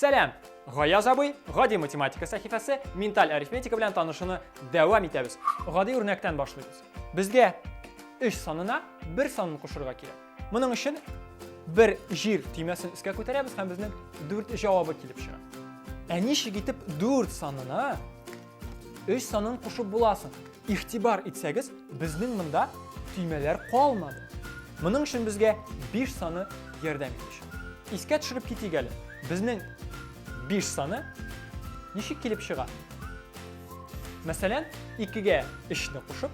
Сәлам! Гаяз абый, гади математика сәхифәсе, менталь арифметика белән танышуны дәвам итәбез. Гади үрнәктән башлыйбыз. Безгә 3 санына 1 санын кушырга кирәк. Моның өчен бер җир төймәсен өскә күтәрәбез һәм безнең 4 җавабы килеп чыга. Ә ничек итеп 4 санына 3 санын кушып була соң? Игътибар итсәгез, безнең монда төймәләр калмады. Моның өчен безгә 5 саны ярдәм итәчәк. Искә төшереп китик әле. Безнең 5 саны ничек килеп чыга? Мәсәлән, 2-гә 3-не кушып,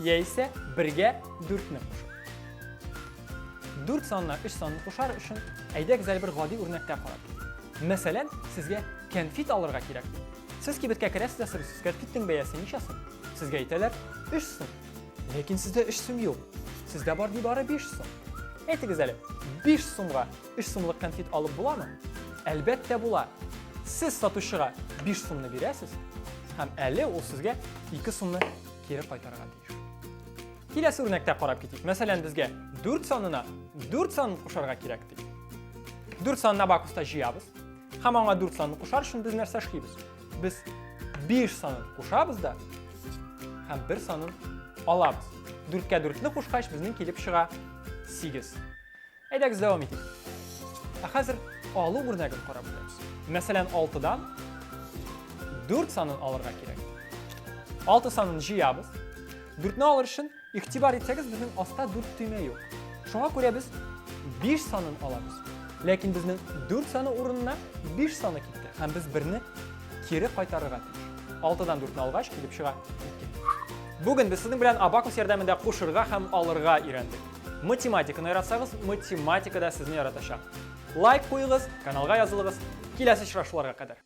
яисә 1-гә 4-не кушып. 4 санына 3 санын кушар өчен әйдәгез әле бер гади үрнәктә карап китик. Мәсәлән, сезгә кәнфит алырга кирәк. Сез кибеткә керәсез дә сорыйсыз, кәнфитнең бәясе ничә сум? Сезгә әйтәләр, 3 сум. Ләкин сездә 3 сум юк. Сездә бар нибары 5 сум. Әйтегез әле, 5 сумга 3 сумлык кәнфит алып буламы? Әлбәттә була. Сез сатучыга 5 сумны бирәсез, һәм әле ул сезгә 2 сумны кире кайтарырга тиеш. Киләсе үрнәктә карап китик. Мәсәлән, безгә 4 санына 4 санын кушарга кирәк ди. 4 санын абакуста җыябыз. Һәм аңа 4 санын кушар өчен без нәрсә эшлибез? Без 5 санын кушабыз да һәм 1 санын алабыз. 4-кә 4-не кушкач, безнең килеп чыга 8. Әйдәгез дәвам итик. Ә хәзер алу үрнәген карап үтәбез. Мәсәлән, 6-дан 4 санын алырга кирәк. 6 санын җыябыз. 4-не алыр өчен Игътибар итсәгез, безнең аста 4 төймә юк. Шуңа күрә без 5 санын алабыз. Ләкин безнең 4 саны урынына 5 саны китте һәм без берне кире кайтарырга тиеш. 6-дан 4-не алгач, килеп чыга 2. Бүген без сезнең белән абакус ярдәмендә кушырга һәм алырга өйрәндек. Математиканы яратсагыз, математика да сезне яратачак. Лайк куегыз, каналга язылыгыз. Киләсе очрашуларга кадәр.